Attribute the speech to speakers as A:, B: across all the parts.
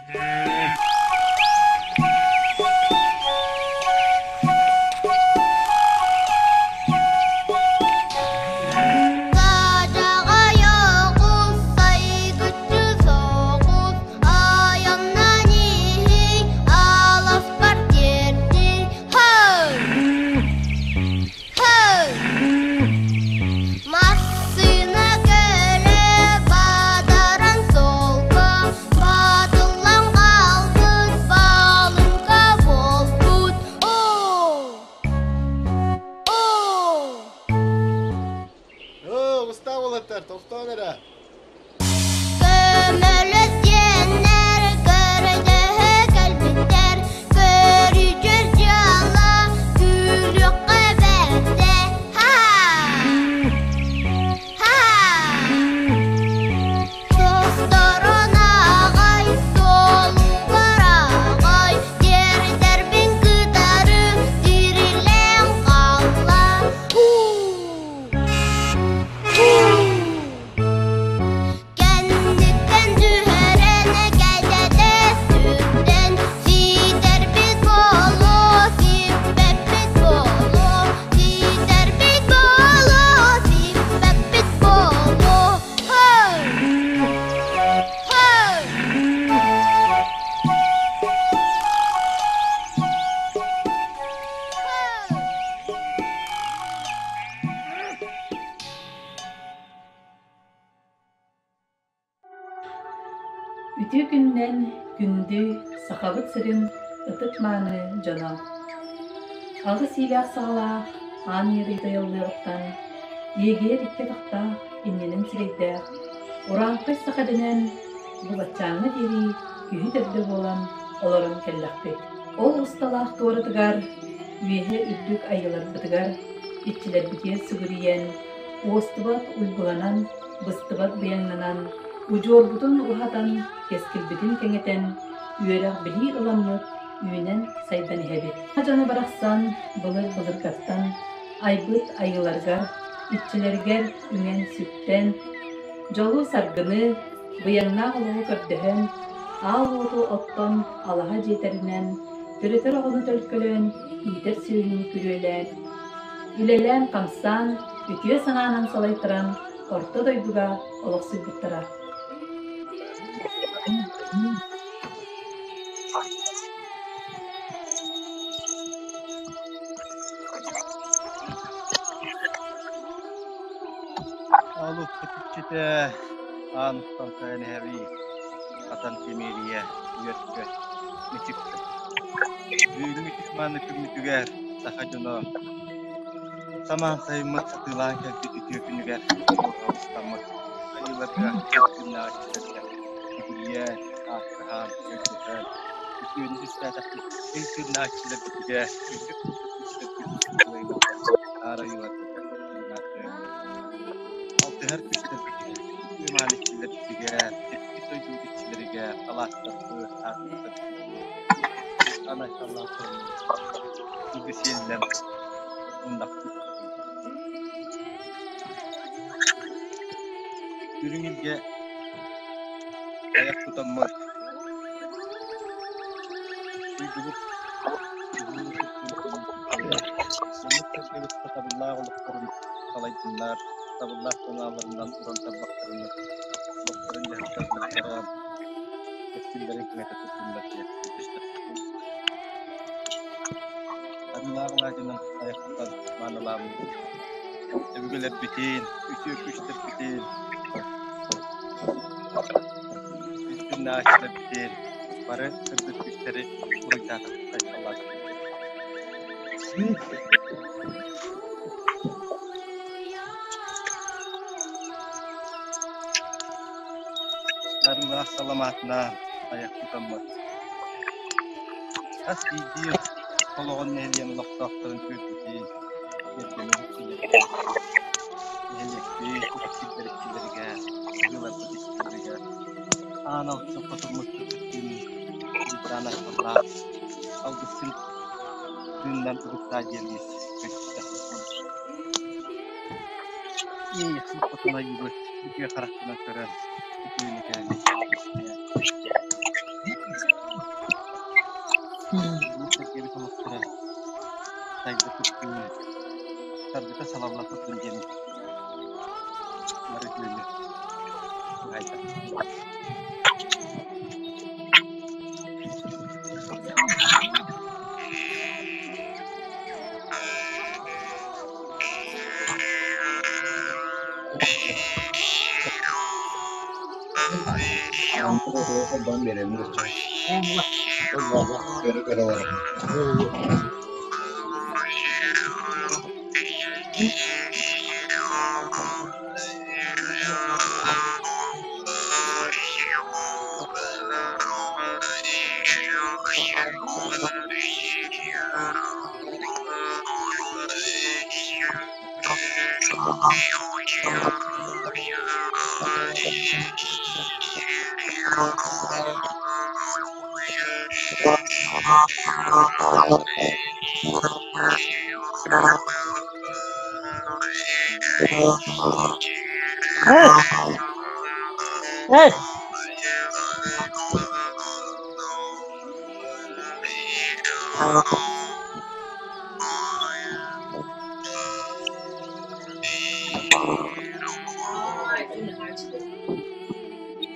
A: Саадьаҕай оҕус, сайгыччы соҕус, айаннан иһий, аласпар тиэрдий, Хой! Хой! Массыына көлө бадаран суолга батыллан хаалбыт балыҥка буолбут. Оо! Оо!
B: Оо, устаа уолаттар, тохтоон эрэ.
A: Көмөлөс диэннэр көрдөһө кэлбиттэр, көрүдьүөс дьыала күлүөххэ бэрдэ. Ха! Ха! Тосторон аҕай, суолугар аҕай, тиэрдэрбин кытары тирилээн хаалла. Һуу! Кэнниттэн түһэрэн кэдэтэ сүрдэн, ситэрбит буолуо, сиппэппит буолуо, ситэрбит буолуо, сиппэппит буолуо. Хой! Хой!
C: Үтүө күнүнэн күндү Сахабыт сирин ытык-мааны дьоно! Аҕыс иилээх-саҕалаах аан ыарыыта ыйыллыаҕыттан иэгийэр икки атахтаах иннинэн сирэйдээх урааҥхай саха дэнэн бу баччааҥҥа диэри киһи төрдө буолан олорон кэллэхпит. Ол усталаах туоратыгар үөһэ үрдүк айыыларбытыгар иччилэрбитигэр сүгүрүйэн, уостубат уйгуланан, быстыбат быйаҥнанан, удьуорбутун уһатан, кэскилбитин кэҥэтэн, үөрэх-билии ыламмыт, үүнэн-сайдан иһэбит. Дьоно барахсан былыр-былыргаттан айбыт айыыларыгар, иччилэригэр үҥэн-сүктэн, дьолу-саргыны, быйаҥнаах олоҕу көрдөһөн, аал уоту оттон алаһа дьиэтэринэн, төрөтөр оҕону төлкөлөөн, иитэр сүөһүнү күрүөлээн, үлэлээн-хамсаан, үтүө санаанан салайтаран орто дойдуга олохсуйбуттара.
D: Олус иччитэ аан устан сайан иһэбий, хатан тимиэрийэ үөскэ мичиктэ. Бүгүҥҥү мааны күммүтүгэр саха дьоно самаан сайыммыт сатыылаан кэлбит үтүө күнүгэр устаммыт айыыларга күннээҕиччилэргэ сүгүрүйэн, ааттаһан, өйдөһөн, үтүөнү түстээтэхпит күн күннээччилэрбитигэр үрдүк аар айыыларбытыгар Алтыһар күстэрбитигэр, үтүө-мааны иччилэрбитигэр, тэппит дойдубут иччилэригэр алаастарбыт, аартыктарбыт анайхаллаах сылгы сиэллэн муннахпыт. Үрүҥ илгэ айах тутаммыт уйгубут сатабыллаах олохторун салайдыннар, сатабыллаах санааларынан уран тарбахтарынан олохторун дьаһахтарбыттара кэскиллэрин кэҥэтэ турдуннар диэн көрдөстөхпүт. Арыылаах алаадьынан айах тутан маанылаабыт өбүгэлэрбитин, үтүө күүстэрбитин, күннээччилэрбитин бары сырдык күүстэри уруйдаатахпыт айхаллаатахпыт. Арыылаах саламаатынан айах тутаммыт. Хас биирдии олоҕун нэһилиэн олохтоохторун түөлбэтин, тиэргэнин иччилэригэр, нэһилиэкпит сирдэр иччилэригэр, ыалларбыт иччилэригэр аан алгыс хотуммут күн уйбаан айхаллаах алгысын тыыннан угуттаа диэммит көстө. Иэйэхсит хотун айыыбыт үтүө харахпынан көрөн үтүөнү кээни истэ. Салалла турдун диэн бары үтүөнү туһайда.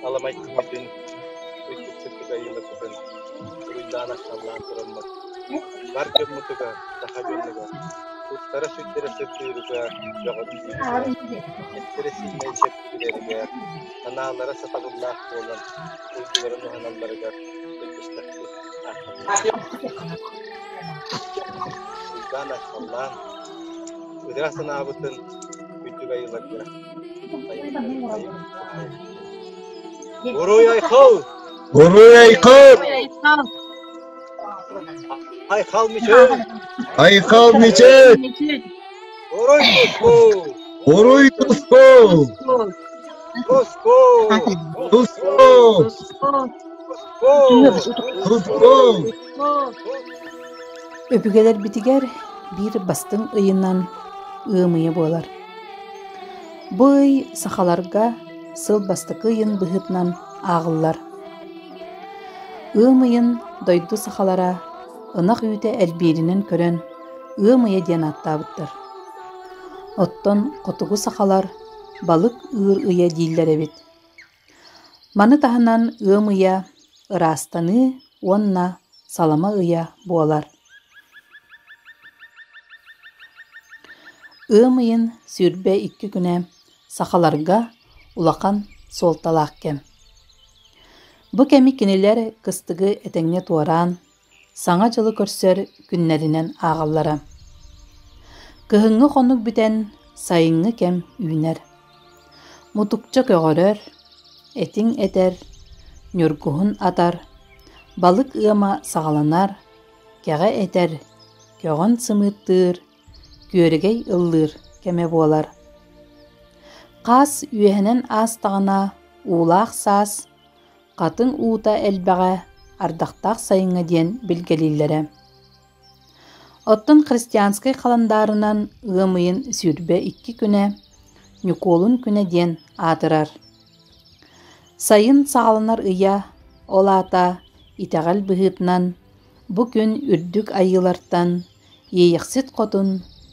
D: Аламай күммүтүн, үрдүк сырдык айыыларбытын уруйдаан-арчылаан тураммыт, бар дьоммутугар, саха дьонугар, куттара-сүрдэрэ сырдыырыгар, бөҕөргүүрүгэр, эттэрэ-сииннэрэ чэбдигирэригэр, санаалара сатабыллаах буолан, уйгуларын уһаналларыгар өйдөстөхпүт Уйдаан-арчылаан, ыра санаабытын үрдүк айыыларга Уруй айхал!
B: Уруй айхал!
D: Айхал мичил!
B: Айхал мичил!
D: Уруй туску!
B: Уруй туску!
D: Туску!
B: Туску! Туску!
C: Өбүгэлэрбитигэр биир бастыҥ ыйынан ыам ыйа буолар. Бу ый сахаларга сыл бастакы ыйын быһыытынан ааҕыллар. Ыам ыйын дойду сахалара ынах үүтэ элбииринэн көрөн ыам ыйа диэн ааттаабыттар. Оттон хотугу сахалар балык ыыр ыйа дииллэр эбит. Маны таһынан ыам ыйа ыраастаныы уонна салама ыйа буолар. Ыам ыйын 22 күнэ сахаларга улахан суолталаах кэм. Бу кэми кинилэр кыстыгы этэҥҥэ туораан, Саҥа дьылы көрсөр күннэринэн ааҕаллара. Кыһыҥҥы хонук бүтэн, сайыҥҥы кэм үүнэр. Мутукча көҕөрөр, этиҥ этэр, ньургуһун атар, балык ыама саҕаланар, кэҕэ этэр, көҕөн сымыыттыыр, күөрэгэй ыллыыр кэмэ буолар. Хаас үөһэнэн аастаҕына уулаах саас Хатыҥ уута элбэҕэ ардахтаах сайыҥҥа диэн билгэлииллэрэ. Оттон христианскай халандаарынан ыам ыйын 22 күнэ Ньукуолун күнэ диэн аатырар. Сайын саҕаланар ыйа, ол аата итэҕэл быһыытынан бу күн үрдүк айыылартан Иэйэхсит хотун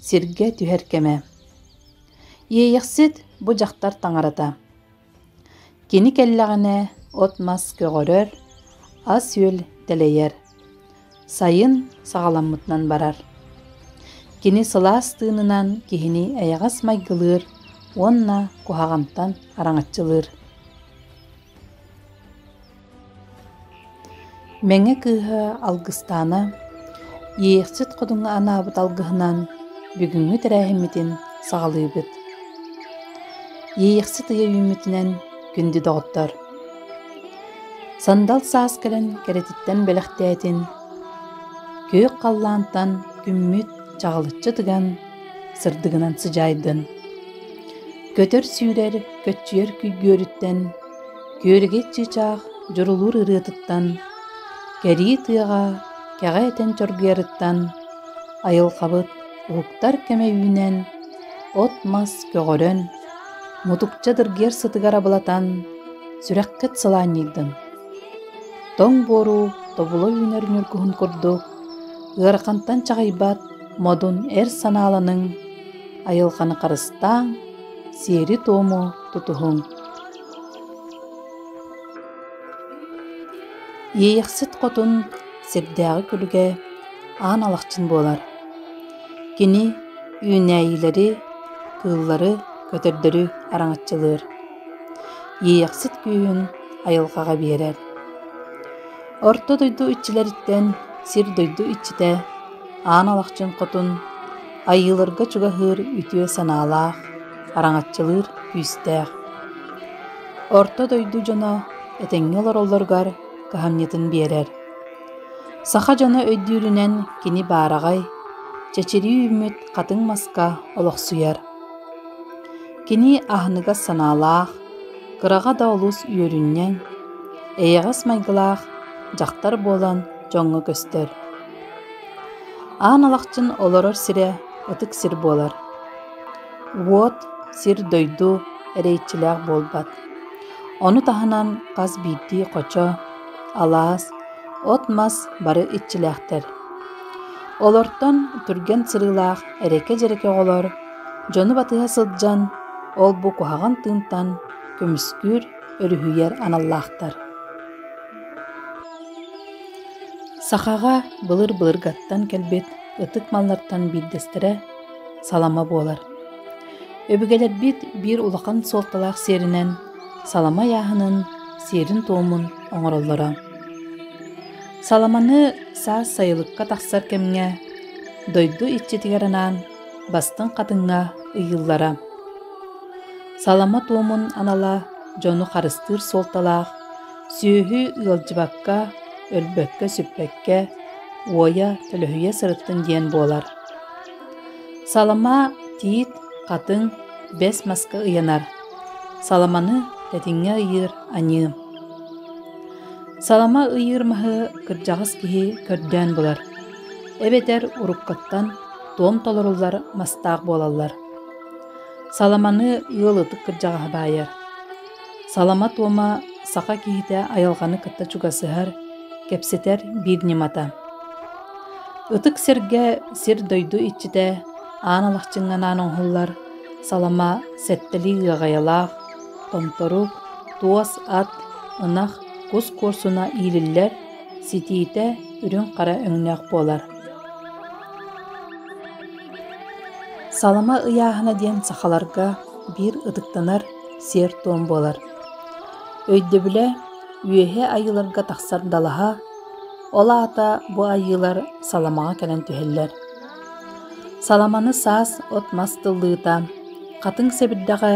C: сиргэ түһэр кэмэ. Иэйэхсит бу дьахтар таҥарата. Кини кэллэҕинэ от-мас көҕөрөр, ас-үөл дэлэйэр, сайын саҕаламмытынан барар. Кини сылаас тыынынан киһини эйэҕэс майгылыыр уонна куһаҕантан араҥаччылыыр. Мэҥэ кыыһа Алгыстаана Иэйэхсит Хотуҥҥа анаабыт алгыһынан бүгүҥҥү тэрээһиммитин саҕалыыбыт. Иэйэхсит ыйа үүммүтүнэн күндү доҕоттор! Сандал саас кэлэн кэрэтиттэн бэлэхтээтин, күөх халлаантан күммүт чаҕылыччы тыган, сырдыгынан сыдьаайдын. Көтөр-сүүрэр, көччүйэр күйгүөрүттэн Күөрэгэй чыычаах дьурулуур ырыатыттан, кэрии тыаҕа кэҕэ этэн чоргуйарыттан, айылҕабыт уһуктар кэмэ үүнэн, от-мас көҕөрөн, мутукча дыргыйар сытыгар абылатан, сүрэххит сылаанньыйдын. Тоҥ буору тобула үүнэр ньургуһун курдук, ыарахантан чаҕыйбат модун эр санааланыҥ. Айылҕаны харыстааҥ, сиэри-туому тутуһуҥ. Иэйэхсит хотун сирдээҕи күлүгэ аан алахчын буолар. Кини үүнээйилэри, кыыллары, көтөрдөрү араҥаччылыыр. Иэйэхсит күүһүн айылҕаҕа биэрэр. Орто дойду иччилэриттэн сир-дойду иччитэ Аан Алахчын Хотун айыыларга чугаһыыр үтүө санаалаах, араҥаччылыыр күүстээх. Орто дойду дьоно этэҥҥэ олороллоругар кыһамньытын биэрэр. Саха дьоно өйдүүрүнэн кини баараҕай, чэчирии үүммүт хатыҥ маска олохсуйар. Кини аһыныгас санаалаах, кыраҕа да олус үөрүнньэҥ, эйэҕэс майгылаах дьахтар буолан дьоҥҥо көстөр. Аан Алахчын олорор сирэ ытык сир буолар. Уот, сир-дойду эрэйчилээх буолбат. Ону таһынан хас биирдии хочо, алаас, от-мас бары иччилээхтэр. Олортон түргэн сырыылаах эрэкэ-дьэрэкэ оҕолор дьону батыһа сылдьан, ол-бу куһаҕан тыынтан көмүскүүр, өрүһүйэр аналлаахтар. Сахаҕа былыр-былыргаттан кэлбит ытык маллартан биирдэстэрэ салама буолар. Өбүгэлэрбит биир улахан суолталаах сиэринэн салама ыйааһынын сиэрин-туомун оҥороллоро. Саламаны саас сайылыкка тахсар кэмҥэ дойду иччитигэр анаан бастыҥ хатыҥҥа ыйыыллара. Салама туомун анала дьону харыстыыр суолталаах, сүөһү ыалдьыбакка, өлбөккө-сүппэккэ, уойа, төлөһүйэ сырыттын диэн буолар. Салама тиит, хатыҥ, бэс маска ыйанар. Саламаны тэтиҥҥэ ыйыыр аньыы. Салама ыйыыр маһы кырдьаҕас киһи көрдөөн булар, эбэтэр уруккуттан туом толоруллар мастаах буолаллар. Саламаны ыал ытык кырдьаҕаһа баайар. Салама туома саха киһитэ айылҕаны кытта чугасыһар, кэпсэтэр биир ньымата. Ытык сиргэ сир-дойду иччитэ Аан Алахчыҥҥа анаан оҥоһуллар салама сэттэлии ыаҕайалаах, томторук, туос ат, ынах, кус куорсуна иилиллэр, ситиитэ үрүҥ-хара өҥнөөх буолар. Салама ыйааһына диэн сахаларга биир ытыктанар сиэр-туом буолар. Өйдөбүлэ үөһэ айыыларга тахсар далаһа, ол аата бу айыылар саламаҕа кэлэн түһэллэр. Саламаны саас от-мас тыллыыта, хатыҥ сэбирдэҕэ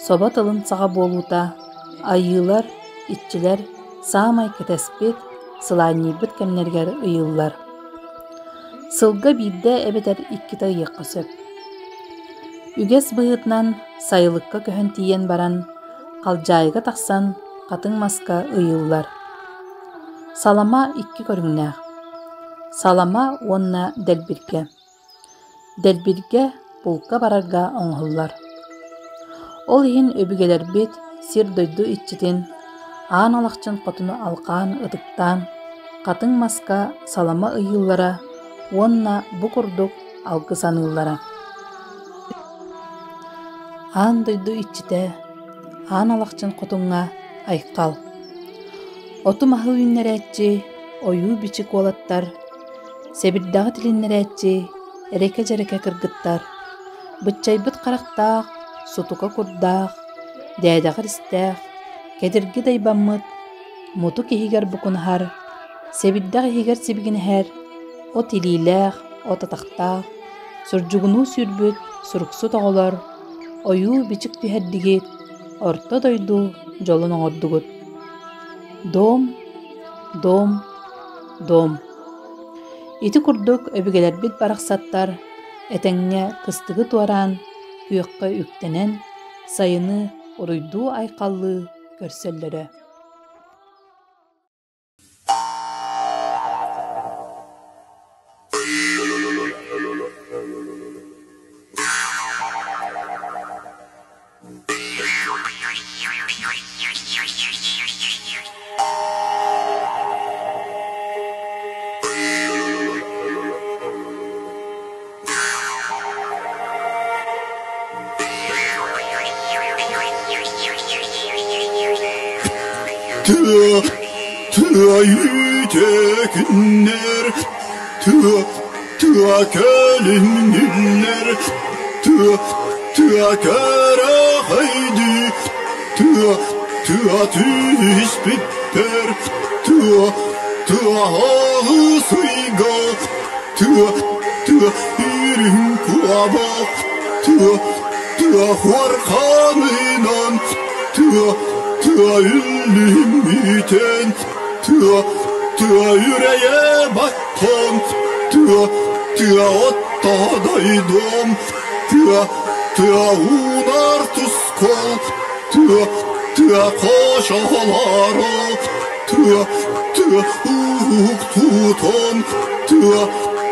C: собо тылын саҕа буолуута, айыылар, иччилэр саамай кэтэспит, сылаанньыйбыт кэмнэригэр ыйыллар. Сылга биирдэ эбэтэр иккитэ ыйыахха сөп. Үгэс быһыытынан сайылыкка көһөн тиийэн баран, халдьаайыга тахсан хатыҥ маска ыйыыллар. Салама икки көрүҥнээх: салама уонна дэлбиргэ. Дэлбиргэ булка барарга оҥоһуллар. Ол иһин өбүгэлэрбит сир-дойду иччитин Аан Алахчын хотуну алҕаан ытыктаан, хатыҥ маска салама ыйыыллара уонна бу курдук алгыс аныыллара. Аан дойду иччитэ Аан Алахчын хотуҥҥа айхал. Оту-маһы үүннэрээччи, ойуу-бичик уолаттар Сэбирдэҕи тилиннэрээччи, эрэкэ-дьэрэкэ кыргыттар, быччайбыт харахтаах, сутука курдаах, дээдэҕэр истээх, кэдирги дайбаммыт, мутук иһигэр букунаһар, сэбирдэх иһигэр сибигинэһэр, от илиилээх, от атахтаах, сурдьугунуу сүүрбүт суруксут оҕолор, ойуу-бичик түһэрдигит, орто дойду дьолун оҥордугут. Дом, дом, дом. Ити курдук өбүгэлэрбит барахсаттар этэҥҥэ кыстыгы туораан, күөххэ үктэнэн, сайыны уруйдуу-айхаллыы көрсөллөрө.
B: Тыа, тыа үүтэ күннэр, тыа, тыа кэлиҥҥиллэр, тыа, тыа кэрэхэйдии, тыа, тыа түспүттэр, тыа, тыа аҕыс ыйга, тыа, тыа үрүҥ куобах, тыа, тыа хуорханынан, тыа, тыа үллүммүтүн, тыа, тыа үрэйэ баттан, тыа, тыа отто дойдум, тыа, тыа уунар тускул, тыа, тыа хочолоро, тыа, тыа уук тутун, тыа,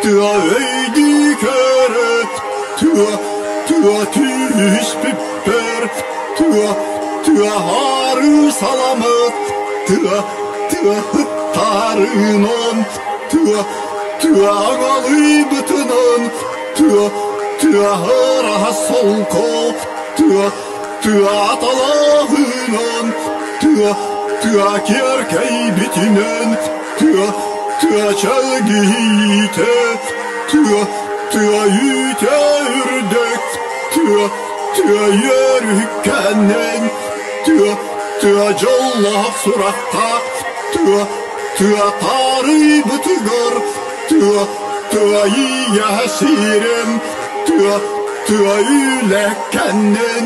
B: тыа өйдүү көрө, тыа, тыа түспүппэр, тыа, тыа ары саламыт, тыа, тыа ыттарынан, тыа, тыа аҥалыйбытынан, тыа, тыа ыраһа солко, тыа, тыа аталаһынан, тыа, тыа киэркэйбитинэн, тыа, тыа чэлгийиитэ, тыа, тыа үүтэ үрдүк, тыа, тыа үөрүккэнэн, тыа, тыа дьоллоох сурахтаах, тыа, тыа таарыйбытыгар, тыа, тыа ийэ сирим, тыа, тыа үлэккэнэн,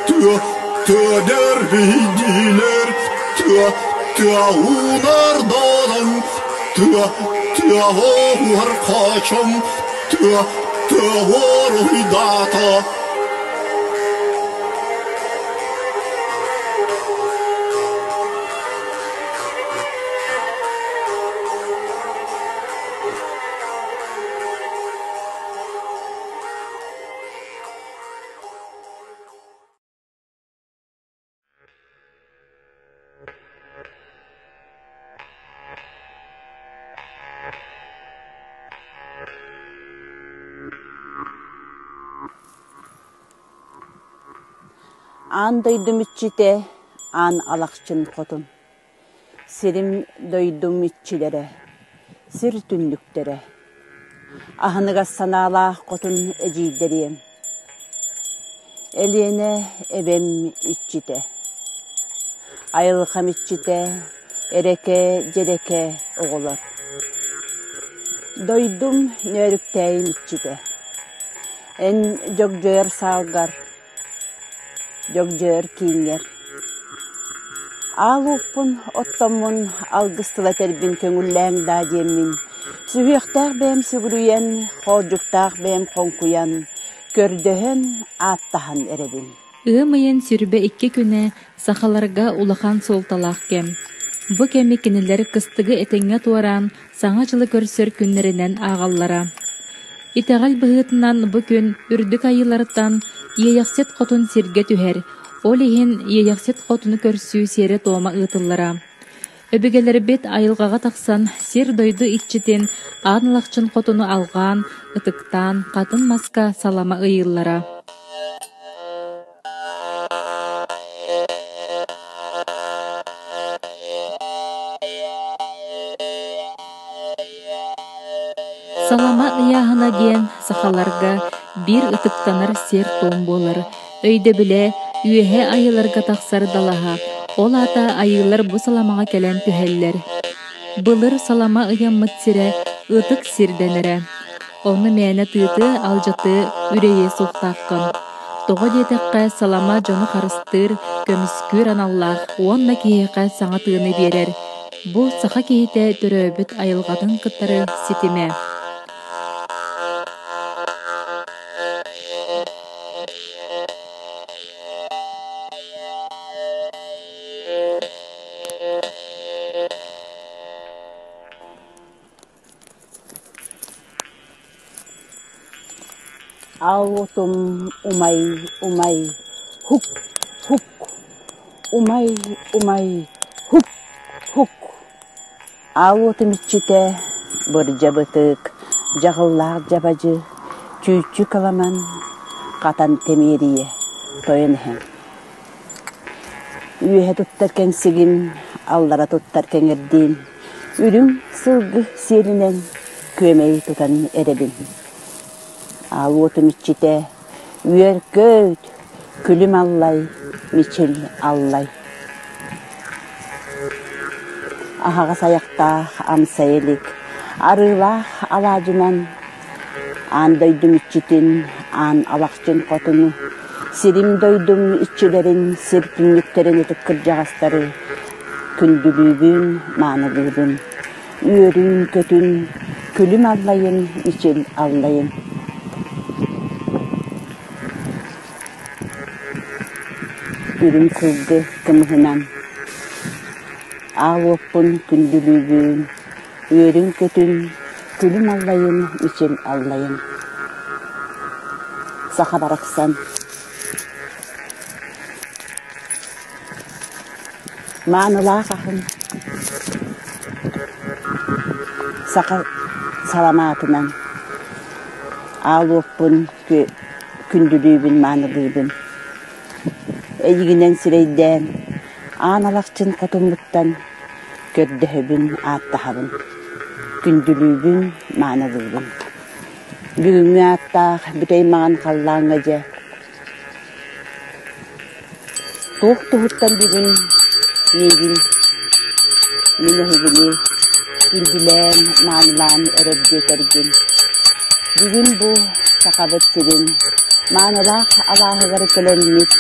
B: тыа, тыа дэрбийдилэр, тыа, тыа уунардаан, тыа, тыа оһуор хочом, тыа, тыа уоруйдаата.
E: Аан дойдум иччитэ, аан алахчын хотун. Сирим дойдум иччилэрэ, сир түннүктэрэ. Аһыныгас санаалаах хотун эдьиийдэриэм. Элиэнэ эбэм иччитэ. Айылҕам иччитэ, эрэкэ дьэрэкэ оҕолор. Дойдум нөөрүктээйим иччитэ. Эн дьогдьойор саалгар, дьогдьойор кииҥҥэр. Аал уоппун оттоммун алгыс тыла этэрбин көҥүллээҥ даа диэммин, сүһүөхтээх бэйэм сүгүрүйэн, хоолдьуктаах бэйэм хоҥкуйан, көрдөһөн, ааттаһан эрэбин.
F: Ыам ыйын 22 күнэ сахаларга улахан суолталаах кэм. Бу кэми кинилэр кыстыгы этэҥҥэ туораан, Саҥа дьылы көрсөр күннэринэн ааҕаллара. Итэҕэл быһыытынан бу күн үрдүк айыылартан Иэйэхсит Хотун сиргэ түһэр, ол иһин Иэйэхсит Хотуну көрсүү сиэрэ-туома ыытыллара. Өбүгэлэрбит айылҕаҕа тахсан сир-дойду иччитин Аан Алахчын Хотуну алҕаан, ытыктаан, хатын маска салама ыйыыллара. Салама ыйааһына диэн сахаларга биир ытыктанар сиэр-туом буолар. Өйдөбүлэ үөһэ айыыларга тахсар далаһа, ол аата айыылар бу саламаҕа кэлэн түһэллэр. Былыр салама ыйаммыт сирэ ытык сир дэнэрэ. Ону мээнэ тыытыы, алдьатыы, үрэйиэ суохтааххын. Тоҕо диэтэххэ, салама дьону харыстыыр, көмүскүүр аналлаах уонна киһиэхэ саҥа тыыны биэрэр. Бу саха киһитэ төрөөбүт айылҕатын кытары ситимэ.
E: Аал уотум умай, умай, һук, һук, умай, умай, һук, һук. Аал уотум иччитэ бырдьабытык, дьаҕыллаах дьабадьы, чүүччү кыламан, хатан тэмиэрийэ тойон иһэн. Үөһэ туттар кэҥсигим, аллара туттар кэҥэрдиим, үрүҥ сылгы сиэлинэн күөмэй тутан эрэбин. Аал уотум иччитэ, үөр-көт, күлүм аллай, мичил аллай. Аһаҕас айахтаах амсайа илик, арыылаах алаадьынан аан дойдум иччитин, аан алахчын хотуну, сирим-дойдум иччилэрин, сир түннүктэрин ытык кырдьаҕастары күндүлүүбүн, маанылыыбын. Үөрүн-көтүн, күлүм аллайын, мичил аллайын. Үрүҥ сылгы кымыһынан аал уоппун күндүлүүбүн, үөрүн-көтүн, күлүм аллайын, мичил аллайын. Саха барахсан Маанылаах аһын саха саламаатынан аал уоппун күндүлүүбүн, маанылыыбын. Эйигинэн сирэйдээн, аан алахчын хотуммуттан көрдөһөбүн, ааттаһабын. Күндүлүүбүн, маанылыыбын. Бүгүҥҥү ааттаах бүтэй маҥан халлааҥҥа дьэ Туох туһуттан бүгүн миигин, мин эһигини күндүлээн, маанылаан эрэр диэтэргин, бүгүн бу Сахабыт сирин маанылаах алааһыгар кэлэммит,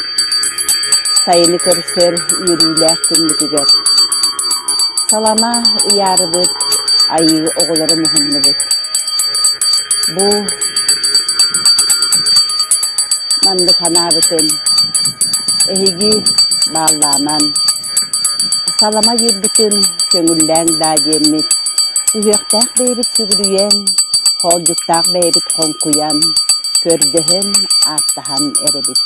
E: сайыны көрсөр үөрүүлээх күммүтүгэр салама ыйаарыбыт, айыы оҕолоро муһуннубут. Бу маннык санаабытым, эһиги бааллааман, салама биэрбитин көҥүллээҥ даа диэммит, сүһүөхтээх бэйэбит сүгүрүйэн, хоолдьуктаах бэйэбит хоҥкуйан, көрдөһөн, ааттаһан эрэбит.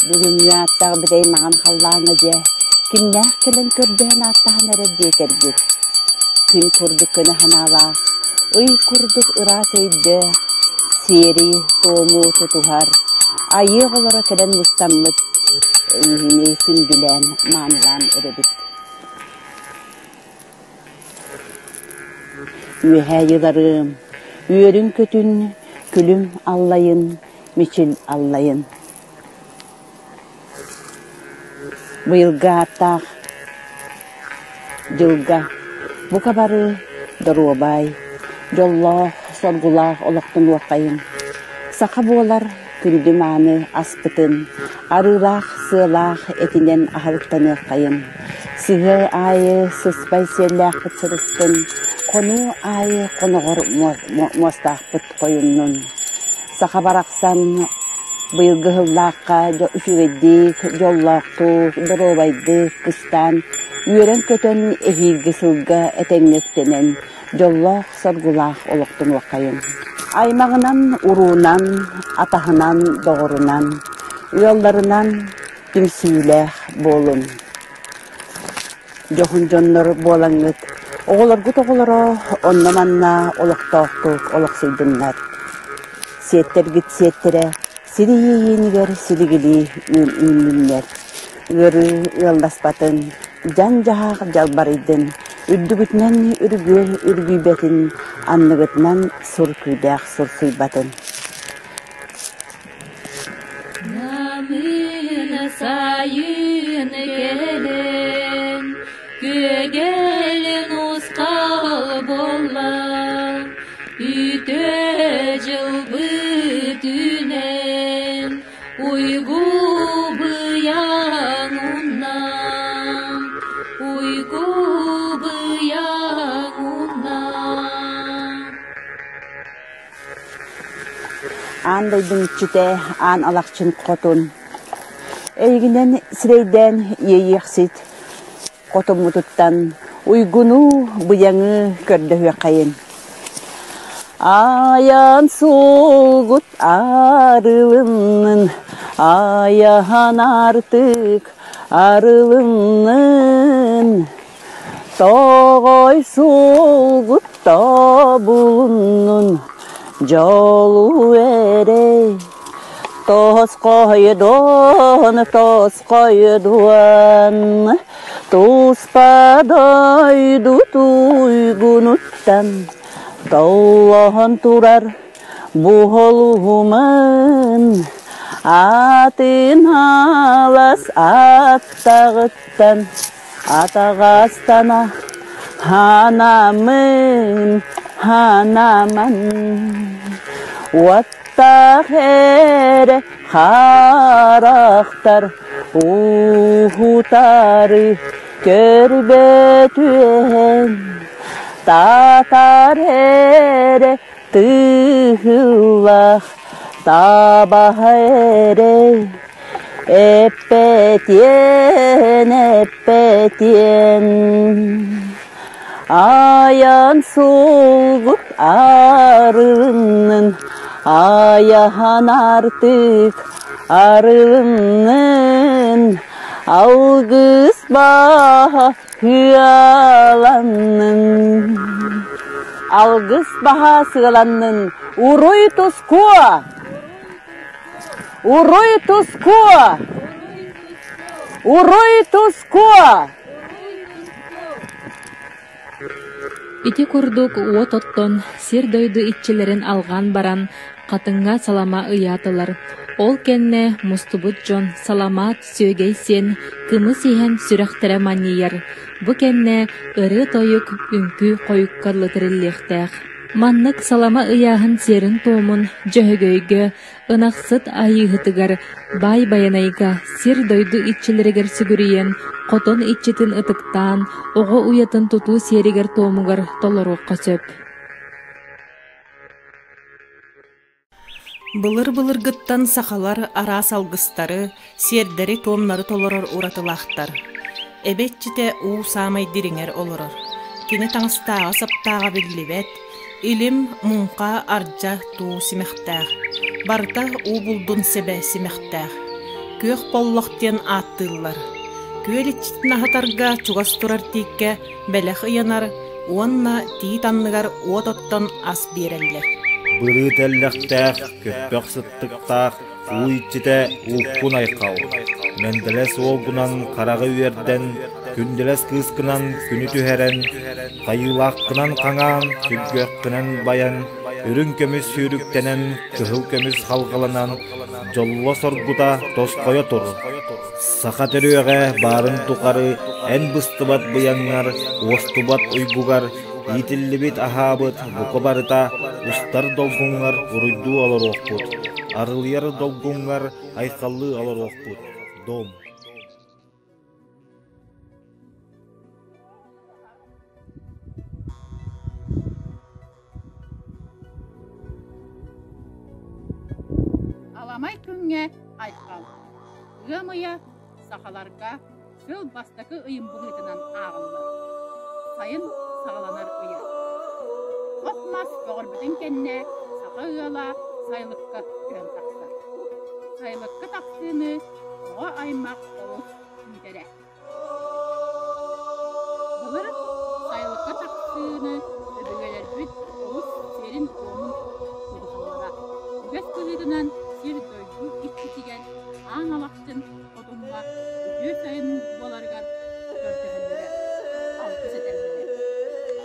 E: Бүгүҥҥү ааттаах бүтэй маҥан халлааҥҥа дьэ, кимнээх кэлэн көрдөһөн ааттаһан эрэр диэтэргит? Күн курдук көнө санаалаах, ый курдук ыраас өйдөөх, сиэри-туому тутуһар, айыы оҕолоро кэлэн мустаммыт, эйигини күндүлээн, маанылаан эрэбит. Үөһээ йыларым, үөрүн-көтүн, күлүм аллайын, мичил аллайын. Быйылгы ааттаах дьылга бука бары доруобай, дьоллоох, соргулаах олохтонуоххайын, саха буолар күндү мааны аспытын арыылаах, сыалаах этинэн аһылыктаныаххайын, сыһыа аайы сыспай сиэллээхпит сырыстын, хонуу аайы хоноҕор муостаахпыт хойуннун. Саха барахсан быйылгы ыһыллаахха үчүгэйдик, дьоллоохтук, доруобайдык кыстаан, үөрэн-көтөн эһиилги сылга этэҥҥэ үктэнэн, дьоллоох-соргулаах олохтонуоххайыҥ. Аймаҕынан, уруунан, атаһынан, доҕорунан, ыалларынан түмсүүлээх буолуҥ. Дьоһун дьоннор буолаҥҥыт, оҕолоргут оҕолоро онно-манна олохтоохтук олохсуйдуннар. Сиэттэргит сиэттэрэ сир иэйиинигэр силигилии үүннүннэр. Ыарыы ыалласпатын, дьаҥ-дьаһах дьалбарыйдын, үрдүгүтүнэн үргүөр үргүйбэтин, анныгытынан сур күүдээх сурсуйбатын.
F: Намыына сайын кэлэн, күөгэлин ускал буолла, үтүө дьылбыт үүнэн, уйгу быйаҥ унна, уйгу быйаҥ унна.
E: Аан дойдум иччитэ, аан алахчын хотун. Эйигинэн сирэйдээн иэйиэхсит хотуммутуттан уйгуну, быйаҥы көрдөһүөххэйин. Айан суолгут арылыннын, айахан артык арылыннын. Тоҕой суолгут тобулуннун, дьолу эрэй. Тосхойдуон, тосхойдуон, туспа дойду туйгунуттан толлоһон турар буһолуһуман атын алас аттаҕыттан атаҕастана ханамын ханаман уоттаах эрэ харахтар уһутары көрбөтүөн татар эрэ тыһыллах табаһа эрэ эппэтиэн эппэтиэн айан сулгут арылыннын айахан артык арылыннын алгыс баһа Сыаланнын Алгыс баһа сыаланнын Уруй тускуо! Уруй тускуо! Уруй тускуо!
F: Ити курдук уот оттон, сир-дойду иччилэрин алҕаан баран, хатыҥҥа салама ыйаатылар. Ол кэннэ мустубут дьон саламаат сүөгэй сиэн, кымыс иһэн сүрэхтэрэ манньыйар. Бу кэннэ ырыа-тойук, үҥкүү хойукка дылы тэриллиэхтээх. Маннык салама ыйааһын сиэрин-туомун Дьөһөгөйгө, Ынахсыт Айыыһытыгар, Баай Байанайга, сир-дойду иччилэригэр сүгүрүйэн, хотон иччитин ытыктаан, оҕо уйатын тутуу сиэригэр-туомугар толоруохха сөп.
G: Былыр-былыргыттан сахалар араас алгыстары, сиэрдэри-туомнары толорор уратылаахтар. Эбэ иччитэ уу саамай дириҥэр олорор. Кини таҥастааҕа-саптааҕа биллибэт, илим, муҥха, ардьа, туу симэхтээх. Барыта уу булдун сэбэ симэхтээх. Күөх боллох диэн ааттыыллар. Күөл иччитин аһатарга чугас турар тииккэ бэлэх ыйанар уонна тиит анныгар уот оттон ас биэрэллэр.
H: Бырыы тэллэхтээх, көппөх сыттыктаах, уу иччитэ ууккун айхал. Мэндэлэс уолгунан хараҕы үөрдэн, күндэлэс кыыскынан күнү түһэрэн, хайыылааххынан хаҥаан, сүргүөххүнэн байан, үрүҥ көмүс сүүрүктэнэн, кыһыл көмүс халҕаланан, дьолло-соргута тосхойо тур. Саха төрүөҕэ баарын тухары эн быстыбат быйаҥҥар, уостубат уйгугар иитиллибит аһаабыт бука барыта устар долгуҥҥар уруйдуу олоруохпут, арылыйар долгуҥҥар айхаллыы олоруохпут. Дом.
I: Аламай күҥҥэ айхал. Ыам ыйа сахаларга сыл бастакы ыйын быһыытынан ааҕыллар. Сайын саҕаланар ыйа. От-мас көҕөрбүтүн кэннэ саха ыала сайылыкка көһөн тахсар. Сайылыкка тахсыыны оҕо аймах олус күүтэрэ. Былыр сайылыкка тахсыыны өбүгэлэрбит олус сиэрин-туомун тутуһаллара. Үгэс быһыытынан сир-дойду иччитигэр Аан Алахчын хотуҥҥа үтүө сайын буоларыгар көрдөһөллөрө, алгыс этэллэрэ.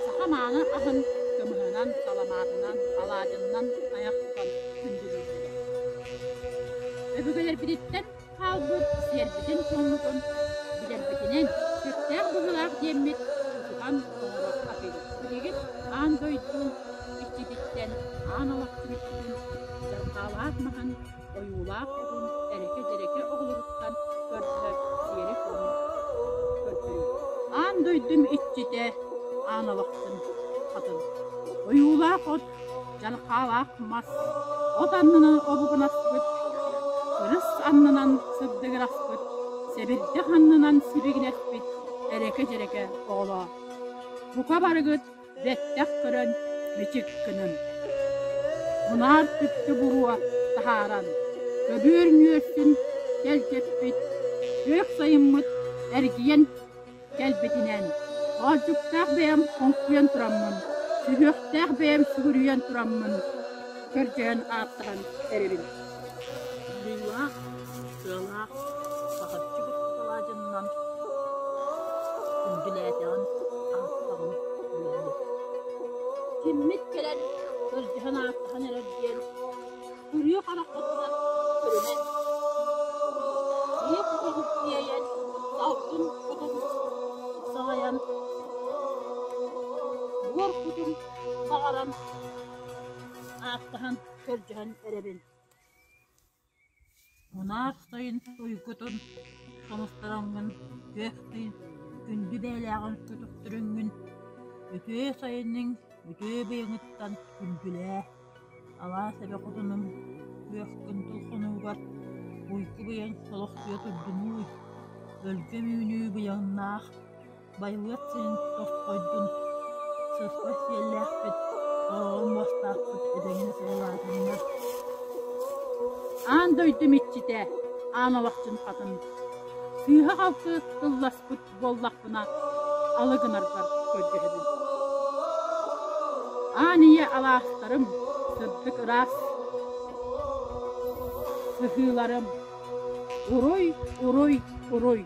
I: Саха мааны аһын кымыһынан, саламаатынан, алаадьыннан айах тутан күндүлүүллэрэ. Өбүгэлэрбититтэн хаалбыт сиэрбитин-туоммутун билэрбитинэн сөптөөх быһыылаах диэммит тутуһан оҥоро сатыыбыт. Билигин аан дойду иччититтэн аан алахчын иччитин дьарҕаалаах маһын, ойуулаах отун эрэкэ-дьэрэкэ оҕолоруттан көрдөһөр сиэри-туому көрдөрүү. Аан дойдум иччитэ аан алахчын хатын. Ойуулаах от дьалхаалаах мас, от аннынан обугунаспыт, кырыс аннынан сырдыгыраспыт, сэбирдэх аннынан сибигинэспит эрэкэ-дьэрэкэ оҕолоор, бука барыгыт бэттэх көрөн мичик гынын. Мунаар түптү буруо таһааран, көбүөр нүөсүн тэлгэппит, күөх сайыммыт эргийэн Кэлбитинэн, хоолдьуктаах бэйэм хоҥкуйан тураммын, сүһүөхтээх бэйэм сүгүрүйэн тураммын, көрдөһөн ааттаһан эрэбин. Күндүлээтэҕин, аһаттаҕын буолуо. Киммит кэлэн көрдөһөн ааттаһан эрэр диэн күрүө хараххытынан көрүнэн, ийэ кутун тиэйэн, салгын кутун салайан, буор кутун баҕаран ааттаһан көрдөһөн эрэбин. Мунаах сайын уйгутун хомустараҥҥын, күөх тый күндү бэйэлээҕин көтөхтөрөҥҥүн, үтүө сайыныҥ үтүө быйаҥыттан күндүлээ, алаас эбэ хотунум күөх кындыл хонуугар уйгу быйаҥ олохсуйа турдунууй, өлгөм үүнүү быйаҥнаах Байылыат сирин тосхойдун, сыспай сиэллээхпит, хороҕор муостаахпыт этэҥҥэ сыралаатыннар. Аан дойдум иччитэ, аан олохчун хатын, сыыһа-халты тылласпыт буоллахпына, алы гынарбар көрдөһөбүн. Аан ийэ алаастарым, сырдык ыраас сыһыыларым, уруй, уруй, уруй!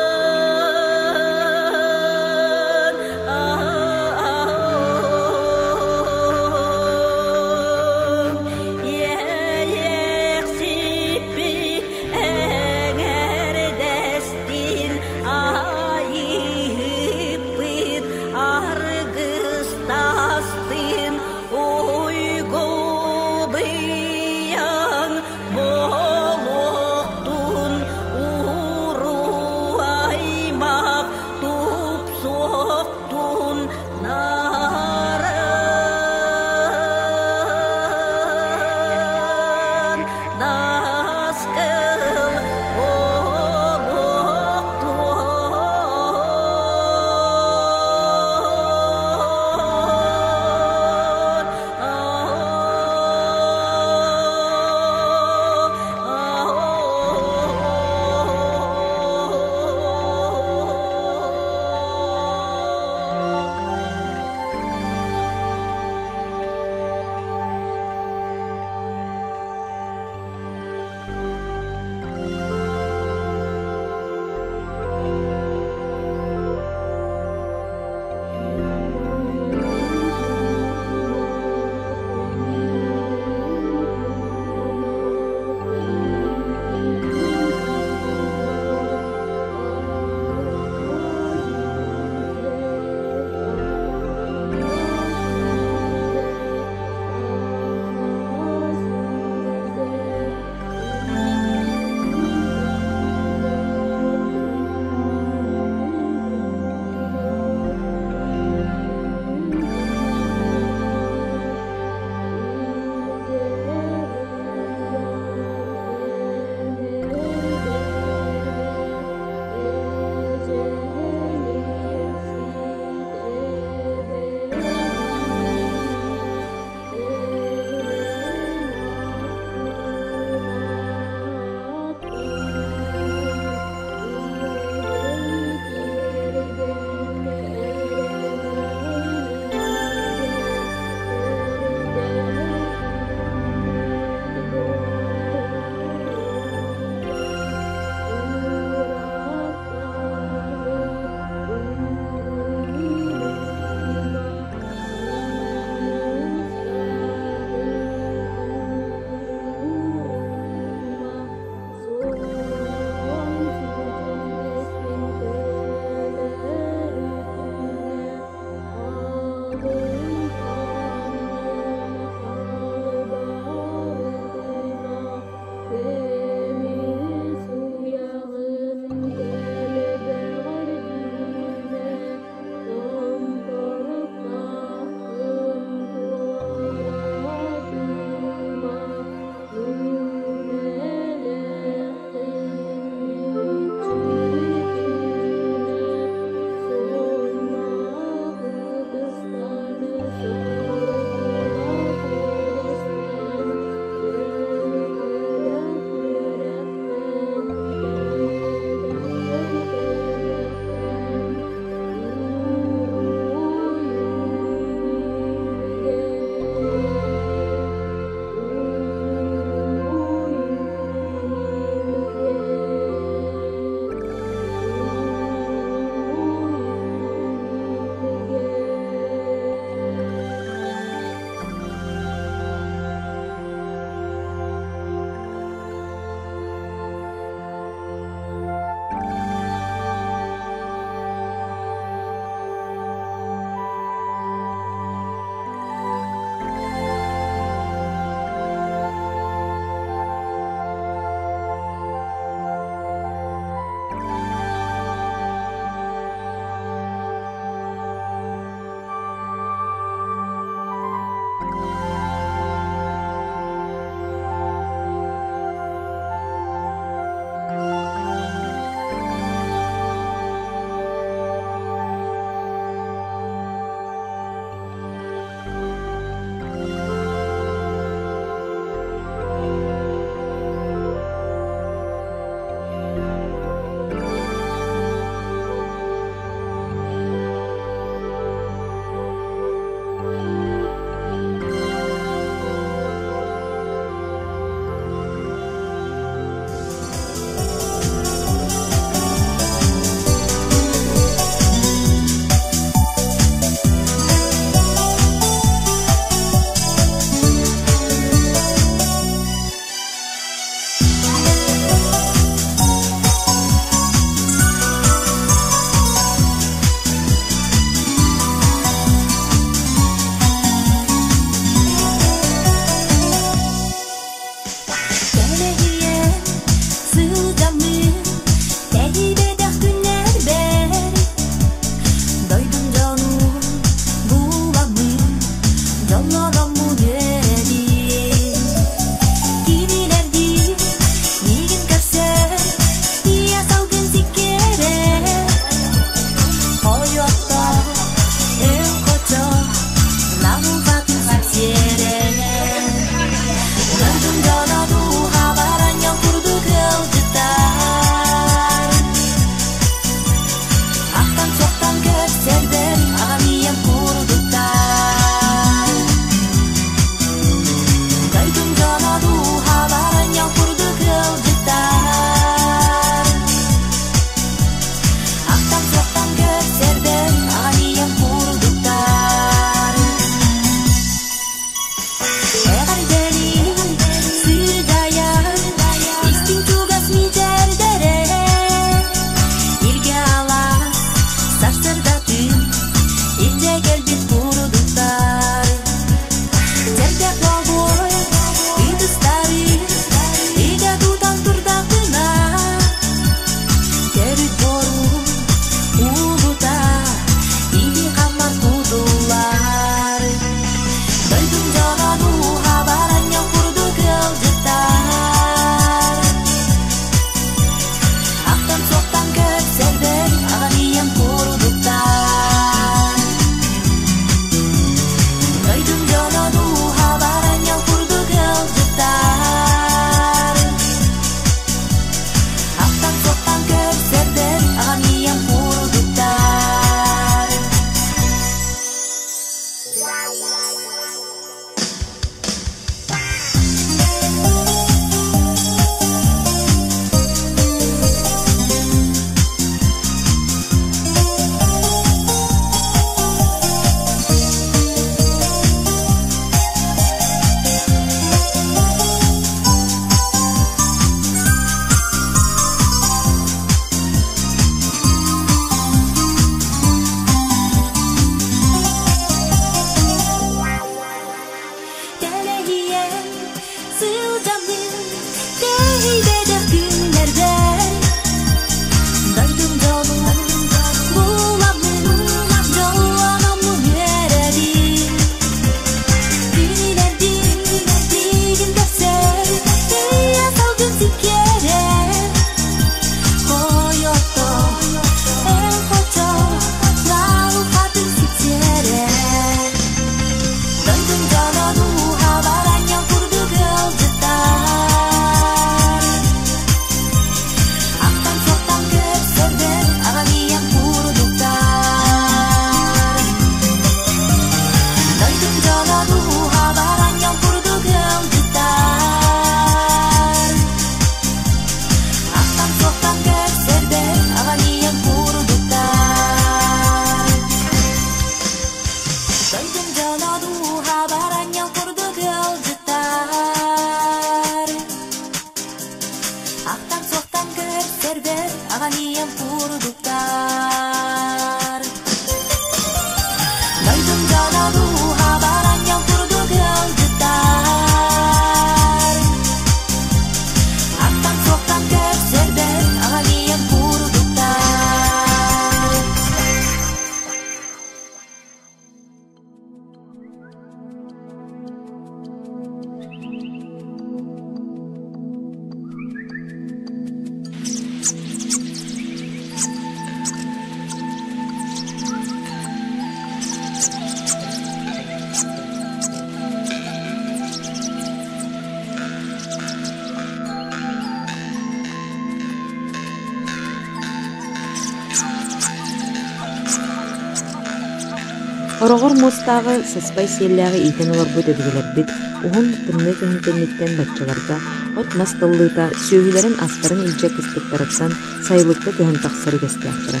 J: Хороҕор муостааҕы сыспай сиэллээҕи иитэн олорбут өбүгэлэрбит уһун тымныы кыһын кэнниттэн баччаларга от-мас тыллыыта сүөһүлэрин-астарын илдьэ кыстыктарыттан сайылыкка көһөн тахсар үгэстээхтэрэ.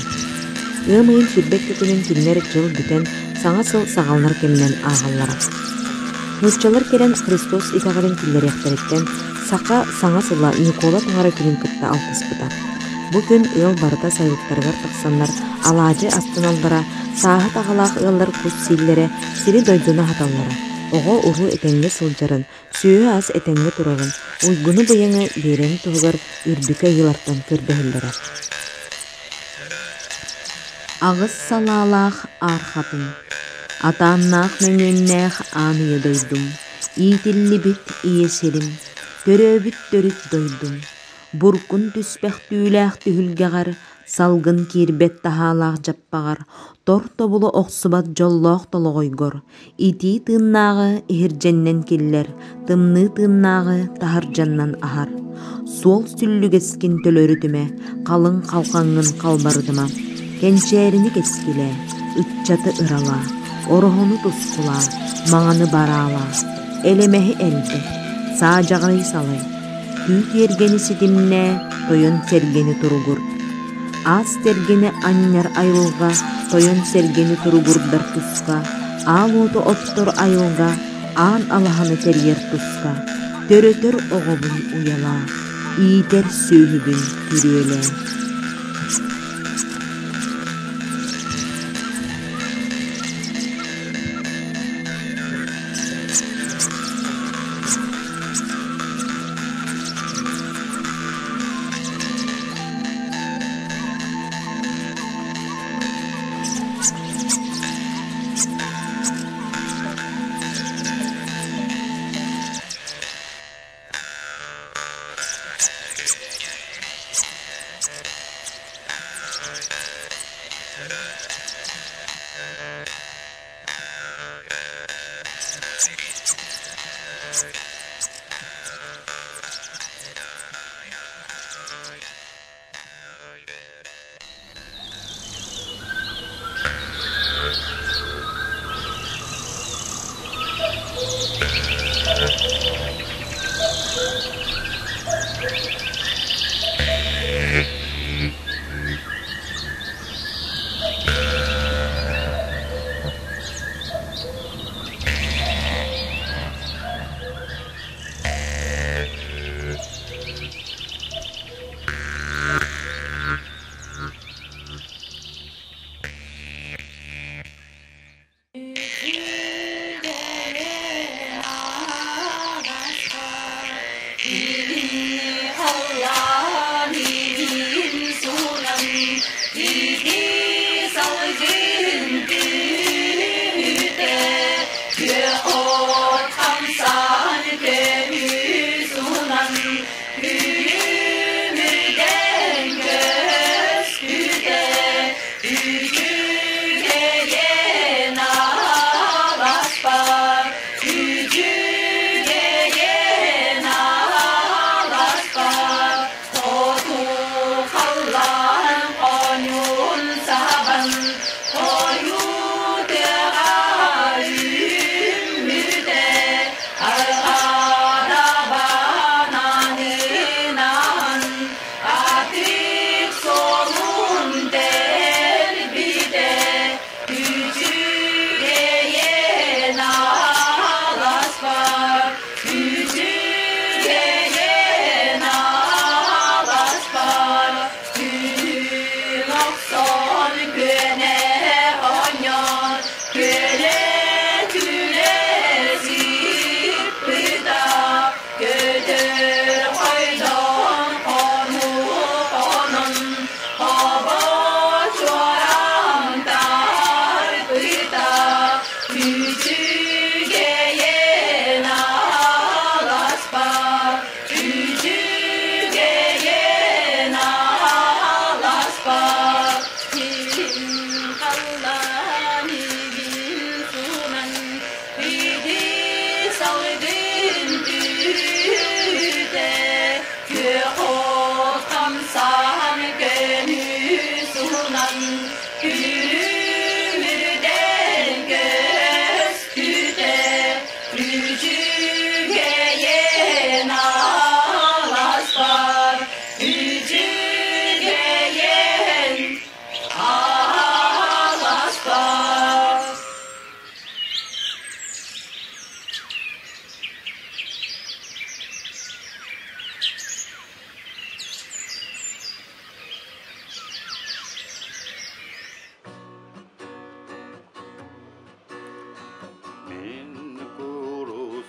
J: Ыам ыйын 22 күнүн кинилэр дьыл бүтэн, саҥа сыл саҕаланар кэминэн ааҕаллара. Нууччалар кэлэн Христос итэҕэлин киллэриэхтэриттэн саха саҥа сыла Ньукуола таҥара күнүн кытта алтыспыта. Бу күн ыал барыта сайылыктарыгар тахсаннар алаадьы астыналлара, сааһыт аҕалаах ыаллар кус сииллэрэ, сири-дойдуну аһаталлара, оҕо-уруу этэҥҥэ сылдьарын, сүөһү-ас этэҥҥэ турарын, уйгуну-быйаҥы биэрэрин туһугар үрдүкү айыылартан көрдөһөллөрө. Аҕыс салаалаах аар хатыҥ, атааннаах мөҥүөннээх аан ийэ дойдум, иитиллибит ийэ сирим, төрөөбүт төрүт дойдум, буркун түспэх түүлээх түһүлгэҕэр Салгын киирбэт таһаалаах дьаппаҕар, тор тобулу охсубат дьоллоох толоҕойгор, итии тыыннааҕы иһирдьэннэн киллэр, тымныы тыыннааҕы таһырдьаннан аһар. Суол сүллүгэскин төлөрүтүмэ, халыҥ халҕаҥҥын халбарытыма, кэнчээрини кэскилээ, ыччаты ыралаа, ороһуну тускулаа, маҥаны бараалаа, элэмэһи элбэт, саадьаҕай салай, Түү тиэргэни ситимнээ, тойон сэргэни туругур. Аас сэргэни анньар айылҕа, тойон сэргэни туругурдар туска, аал уоту оттор айылҕа, аан алаһаны тэрийэр туска, төрөтөр оҕобун уйалаа, иитэр сүөһүбүн күрүөлээ.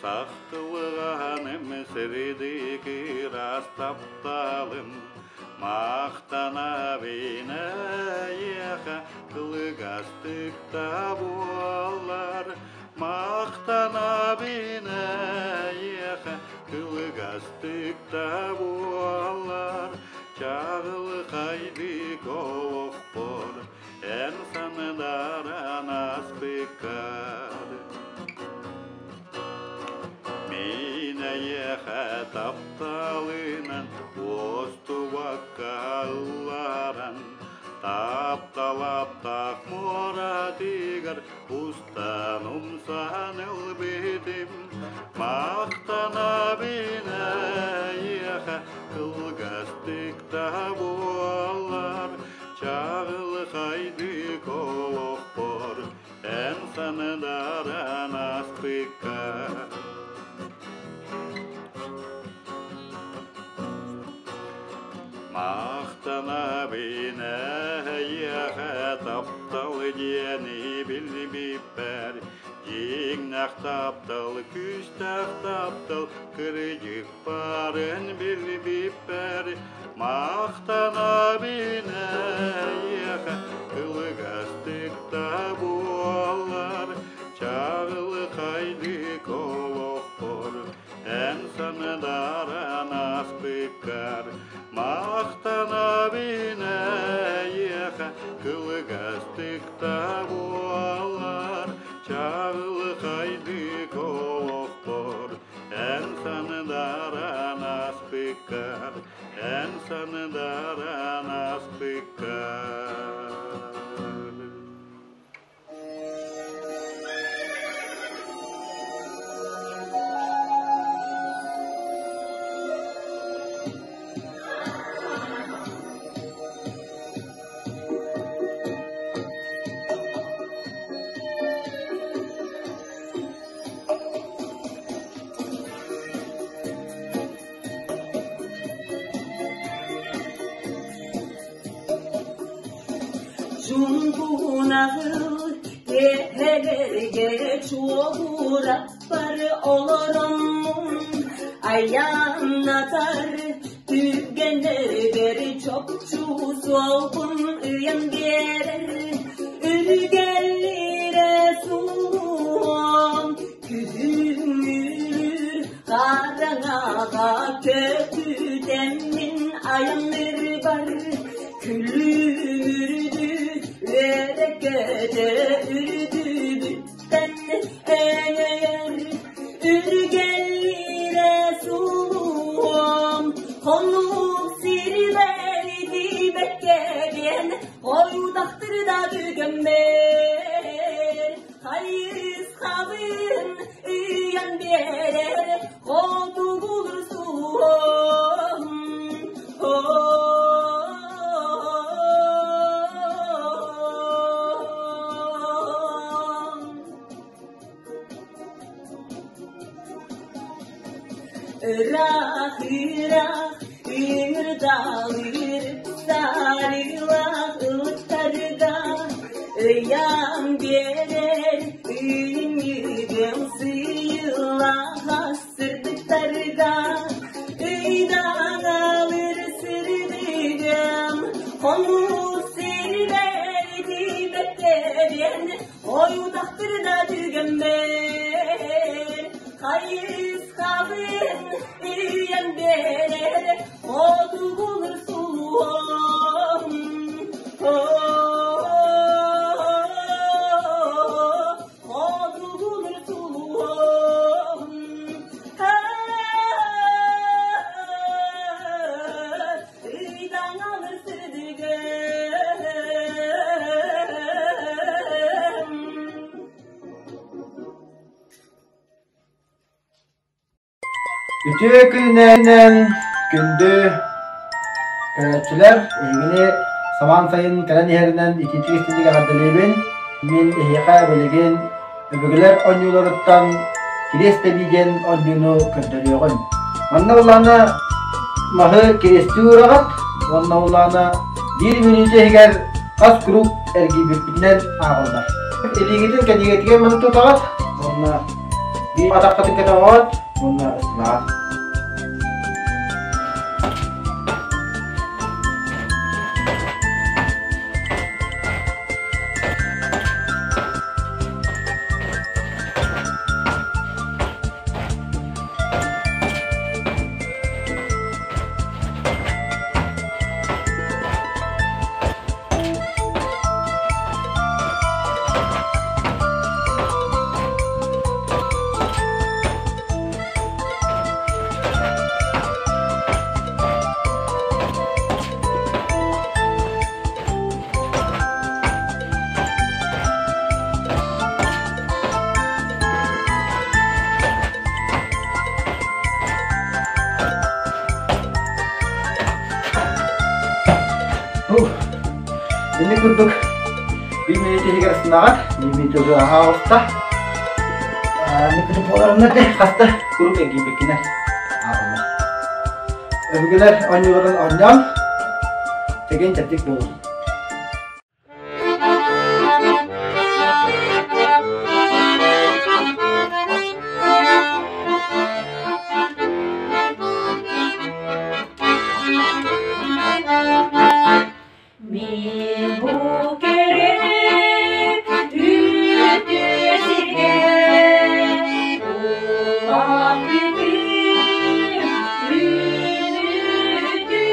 B: Сахтылыганым сириди кыраас тапталым Махтанабын эйиэхэ кылгастык да буоллар Махтанабын эйиэхэ кылгастык да буоллар Чаҕылхайдык олохпор эн сандаран ааспыккар Мин эйиэхэ тапталынан уостубакка ылларан Тапталаптаах муоратыгар устан умсан ылбытым Махтанабын эйиэхэ кылгастык да буоллар Чаҕылхайдык олохпор эн сандаран ааспыккар Махтанабын эйиэхэ таптал диэни билбиппэр Дьиҥнээх таптал, күүстээх таптал кырдьык баарын билбиппэр Махтанабын эйиэхэ кылгастык да буоллар Чаҕылхайдык олохпор эн сандаран ааспыккар Махтанабын эйиэхэ кылгастык да буоллар Чаҕылхайдык олохпор эн сандаран ааспыккар эн сандаран ааспыккар
K: Чуҥкунаҕыл киэһэлэргэ чуоһураппар олороммун айаннатар түргэннэргэр чопчу суолбун ыйан биэрэр үргэллирэ суон күһүҥҥүлүүр хараҥаҕа көтүтэммин айаннырбар күлүмүрдү үөрэ-көтө үрдүбүттэн эҥэйэр үргэллирэ суон хонук сирбэр тиийбэккэ диэн ойутахтырда түгэммэр хайысхабын ыйан биэрэр хотугулур суон Ыраах, ыраах, ыҥырдаалыыр сарыылаах ылыктарга ыйан биэрэр ыйынньыгым сыйылаах сырдыктарга ыйдаҥалыр сырдыгым хонуу сирбэр тиийбэттэрин Ойутахтырда түгэммэр хайысхабын ыйан биэрэр хотугулур сулуһум хотугулур сулуһум Ыйдаҥалыр сырдыгым
L: Үтүө күнүнэн күндү көрөөччүлэр, эһигини самаан сайын кэлэн иһэринэн итиитик истиҥник эҕэрдэлиибин. Мин эһиэхэ билигин Өбүгэлэр оонньууларыттан Кириэс тэбии диэн оонньууну көрдөрүөҕүм. Манна улаана маһы кириэстии уураҕыт уонна улаана биир мүнүүтэ иһигэр хас круг эргийбиппитинэн ааҕыллар. Илиигитин кэниигэтигэр маны тутаҕыт уонна Биир атаххытын көтөҕөҕүт уонна ыстанаҕыт. Ини курдук биир мүнүүтэ иһигэр ыстынаҕыт, биир мүнүүтэ уже аһаа оҕуста. Аны буоларыннар де хаста куруук эргийбиккинэн ааҕыллар. Өбүгэлэр оонньууларын оонньоон, чэгиэн-чэбдик буолун.
K: Мин бу кэрэ үтүө сиргэ улааппытым үүнүүтүм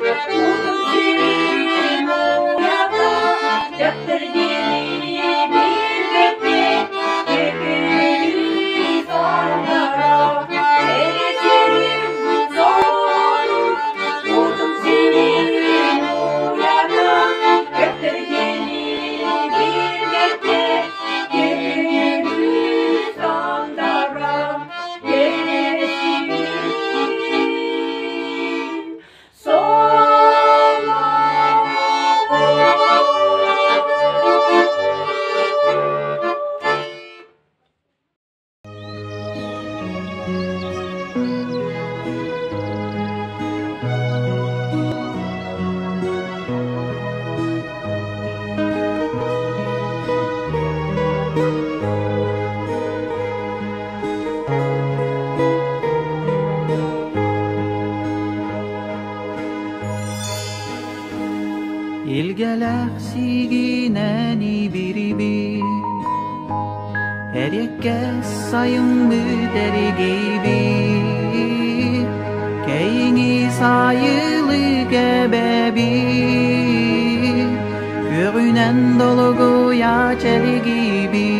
K: көс
M: Илгэлээх сиигинэн ибириби, Эриэккэс сайыммыт эригиби, Кэйиҥи сайылыы кэбэби, Күөҕүнэн долугуйа чэлигиби.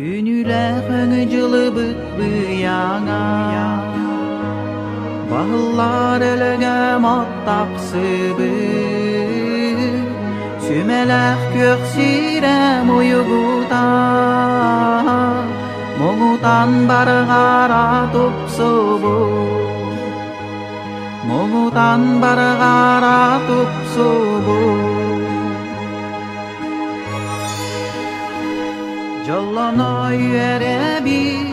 M: Үнүлээх өҥү дьылыбыт быйаҥа, Баһыллар өлөгөм от тахсыбыт, Сүмэлээх күөх сирэм уйугута, Муҥутан барҕара тупсубут, Муҥутан барҕара тупсубут. Дьоллоно үөрэбит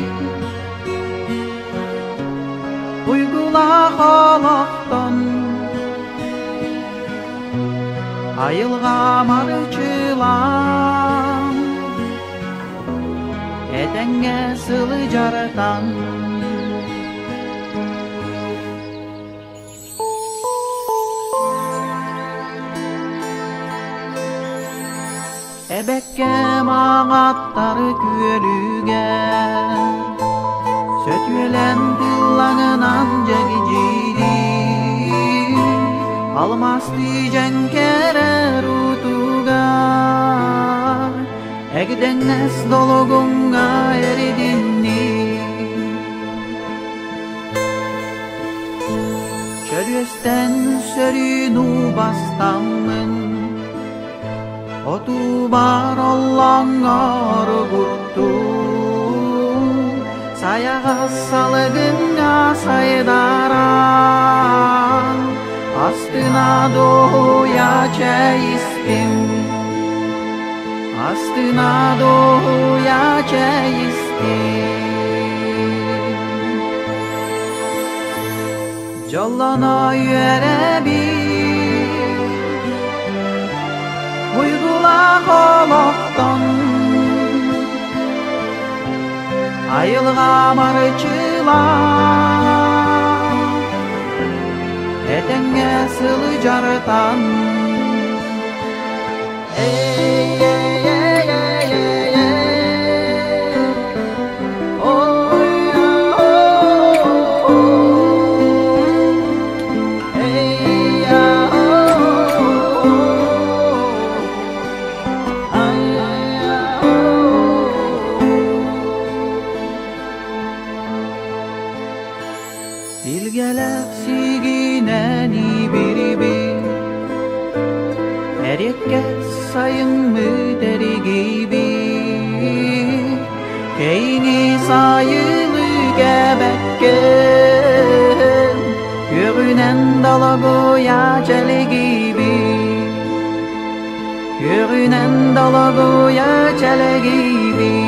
M: Уйгулаах олохтон Айылҕа марычылаан Этэҥҥэ сылдьартан Эбэккэ маҥаттар күөлүгэ Сөтүөлэн тыллаҥынан дьэгдьири Алмаастыы дьэҥкэрэр утугар Эгдэҥнэс долугуҥҥа эридинни Чөрүөстэн сөрүүн убастаммын Отуубар оллоҥҥор угуттуу Сайаҕас салыгыҥҥа сайдаран Астына дуоһуйа чэй истим Астына дуоһуйа чэй истим Дьоллоно үөрэбит Уйгулаах олохтон Айылҕа марычылаах Этэҥҥэ сылдьартан Илгэлээх сигинэн ибирибит Эриэккэс сайыммыт эригийбит Кэйиҥи сайылыы кэбэккэн Күөҕүнэн долоҕуйа чэлигийбит Күөҕүнэн долоҕуйа чэлигийбит.